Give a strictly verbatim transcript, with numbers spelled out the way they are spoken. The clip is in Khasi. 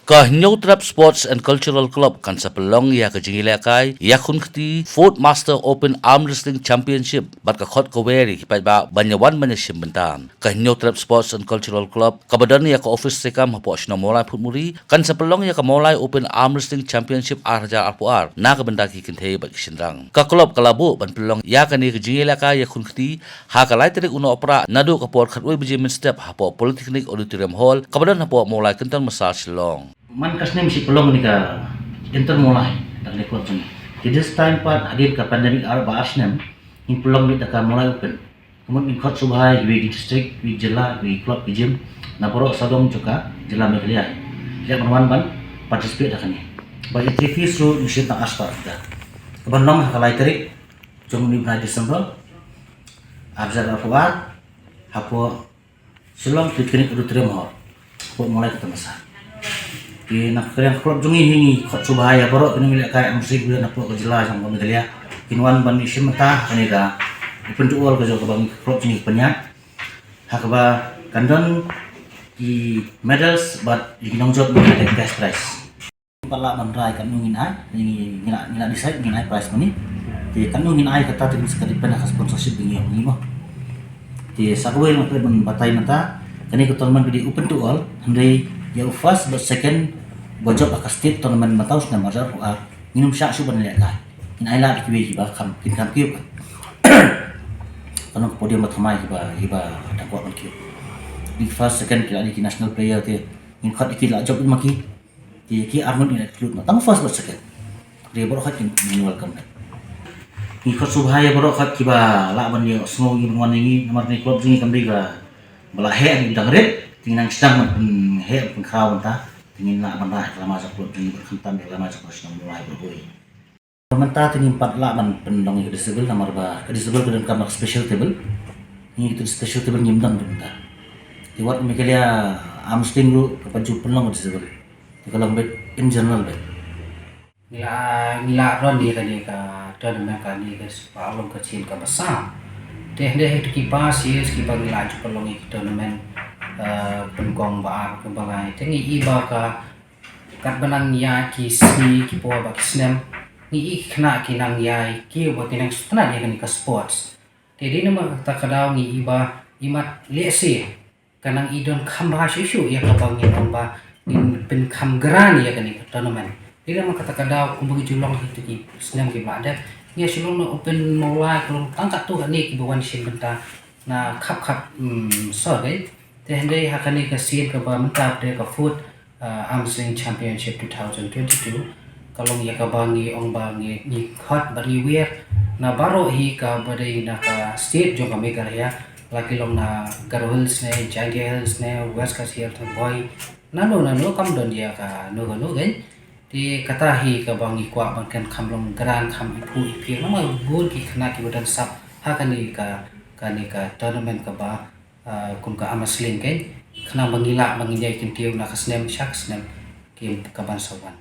Ka Hynñiewtrep Sports and Cultural Club kan sa pynlong ïa ka jingïalehkai ïakhun kti Fourth Master Open Arm Wrestling Championship bad ka khot kawei ïa ki paidbah ban ïawan ban ïashim bynta. Ka Hynñiewtrep Sports and Cultural Club kaba don ïa ka office treikam hapoh shnong Mawlai Phutmuri kan sa pynlong ïa ka Mawlai Open Arm Wrestling Championship ar hajar arphew ar na ka bynta ki kynthei bad ki shynrang. Ka club ka la buh ban pynlong ïa kane ka jingïalehkai ïakhun kti ha ka lai tarik u Nohprah naduh ka por khatwei baje mynstep hapoh Polytechnic Auditorium Hall kaba don hapoh Mawlai Kynton Massar, Shillong. Man ka snem shi pynlong ïa ka Inter Mawlai da kane ka club jong ngi. Te this time pat hadien ka pandemic ar ba ar snem ngin pynlong ïa ka Mawlai Open. Ka mut ngin khot sngewbha ïa kiwei ki district, kiwei ki jylla, kiwei ki club ki gym na baroh sawdong jong ka jylla Meghalaya. Ki lah ban wan ban participate ha kane. Bad ïa ki fees ruh ngi shim tang ar spah tyngka. Kaban long ha ka lai tarik jong une u bnai December ar hajar arphew ar hapoh Shillong Polytechnic Auditorium Hall. Hapoh Mawlai Kynton Massar. Te na ka liang ka club jong ngi hi ngi khot sngewbha ïa baroh ki nongïalehkai arm wrestling kiba don hapoh ka jylla jong ka Meghalaya kin wan ban ïashim bynta ha kane ka open to all ka jong kaba ngi ka club jong ngi ka pynïaid. Ha kaba kan don ki medals bad ïa ki nongjop ngi ïa ka cash prize. Pat lah ban rai katno ngin ai, ngi, ngi la, ngi la decide ngin ai prize money. Te katno ngin ai kata te ka depend ha ka sponsorship ba ngi ïoh ngi mo. Te sa kawei nga kyrpad ban batai mynta, kane ka tournament ka dei open to all, hynrei ïa u first bad second ba jop ha ka state tournament mynta u snem ar hajar arphew ar, ngin ym shah shuh ban lehkai. Ngin ai lad ïa kiwei kiba kham, kin kham kiew ka. Kan long ka podium ba thymmai kiba, kiba dang kwah ban kiew. Dei first, second ki la dei ki national player te ngin khot ïa ki la jop ïa ma ki. Te ki arngut ngi la include ma tang first bad second. Te baroh khoit kin, kin welcome. Ngi khot sngewbha ïa baroh khoit kiba lah ban ïohsngew ngi ban wan ïa ngi namar kane ka club jong ngi kam dei kaba la heh, ngi dang rit, te ngi nang sdang ban pynheh pynkhraw bynta. Te ngin lah ban rah ïa ka lama jong ka club jong ngi bad khamtam ïa ka lama jong ka shnong Mawlai baroh kawei. Mynta te ngim pat lah ban pynlong ïa ka disable namar ba ka disable ka donkam ka special table. Ngi, kita special table ngim don mynta. Te wat Meghalaya Arm Wrestling ruh ka pat ju pynlong ka disable. Te ka long beit in general beit. Ngi la, ngi la run ïa kane ka tournament kane ka ba long ka sien kaba saw. Te hynrei ha kito ki past years kiba ngi la ju pynlong ïa ki tournament, eh, pynkhong ba ar kaba lai. Te ngi i ba ka katba nang ïaid ki sngi, ki por bad ki snem, ngi i ki khynnah ki nang ïaid ki, ba ki nang sngewtynnat ïa kane ka sports. Te dei namar kata ka daw ngi i ba imat lehse ka nang i donkam bha shuh shuh ïa kaba ngin ong ba ngin pynkham grand ïa kane ka tournament. Dei namar kata ka daw kumba ngi ju long ha kito ki snem kiba la dep, ngi shu long na Open Mawlai, ka long tang katto katne kiba wan shim bynta na khap khap, mm, sor dei. Te hynrei ha kane ka sien kaba mynta pat ka fourth, uh, Arm Wrestling Championship two thousand twenty-two, ka long ïa kaba ngi ong ba ngi, ngi khot bad ngi wer na baroh hi kaba dei na ka state jong ka Meghalaya, la ki long na Garo Hills ne, Jaintia Hills ne, West Khasi Hills ne, Bhoi, nano nano kam don ïa kano kano keiñ. Te kata hi kaba ngi kwah ban kan kham long grand, kham iphuh iphieng namar bun ki khynnah kiba don sap ha kane ka, kane ka tournament kaba, ah, kum ka arm wrestling keiñ, khnang ba ngi lah ba ngin ïai kyntiew na ka snem sha ka snem ki kaban sa wan.